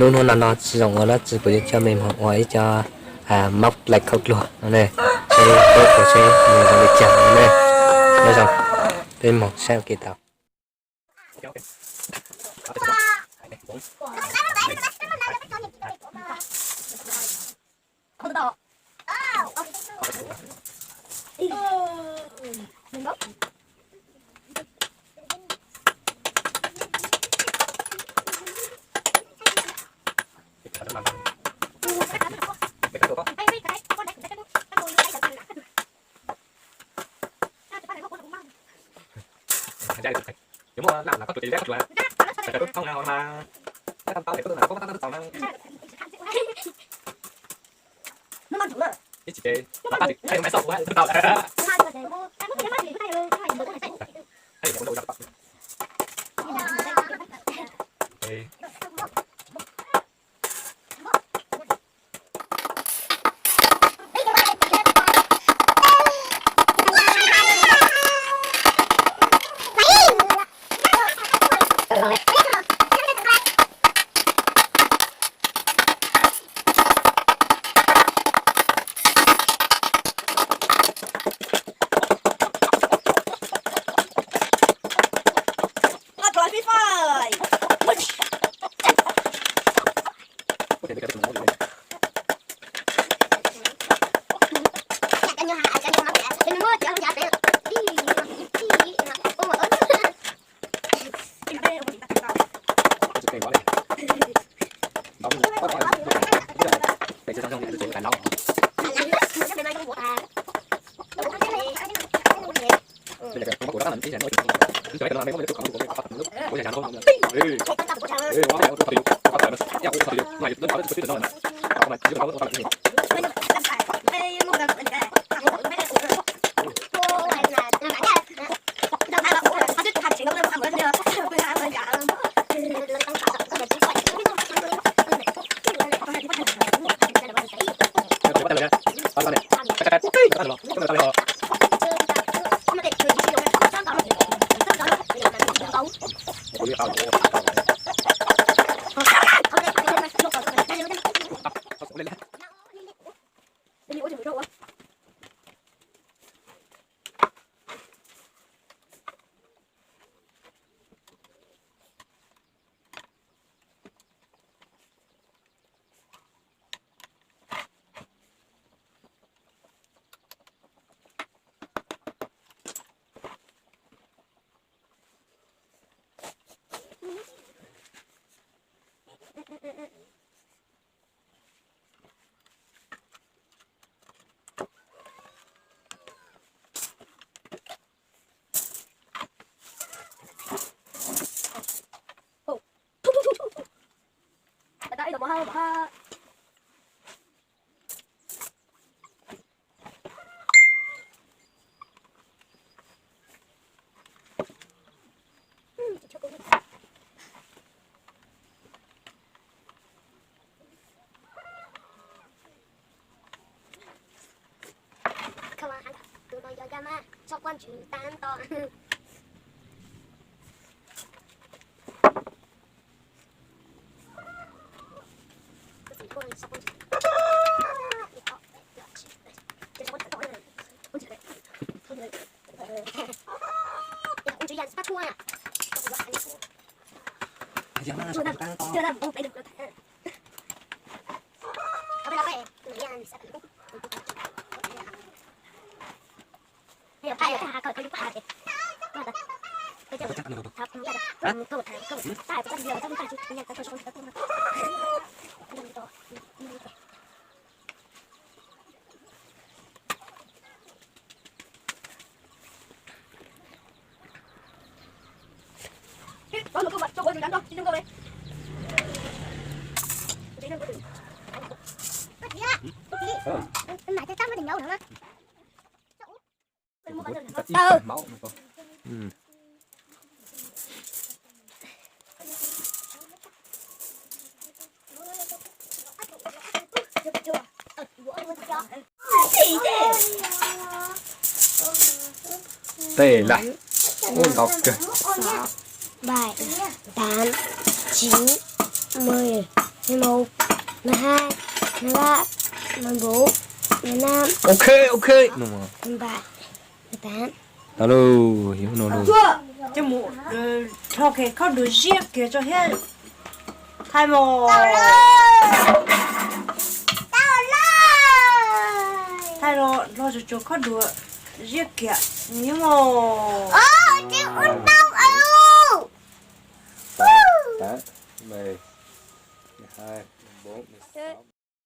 Lub hnub no no tsis zoo ua dab tsi, kuv yuav coj mej moog ua ib co mab lais khaub dluag no ne, seb peb ua seb nws zoo li cas no ne. Nyob zoo, peb moog saib ua ke tau. Tus no yog yaj mab txhob quab ntsws tag nto. Tej lawm, ntau kawg. Bảy, tám, chín, mười. Mười một, mười hai, mười ba, mười bốn, mười lăm, Ok, ok. Mười bảy, mười tám. Tau lauj, yog no lauj. Coj mus, hlo kiag khob duav ziab kiag tso thiab. Thaij mog. Thaij los hlo tsuag tsuag khob duav ziab kiag. Nws yog mog. Ua tau lawm. Tám, mười, mười hai, mười bốn, mười sáu,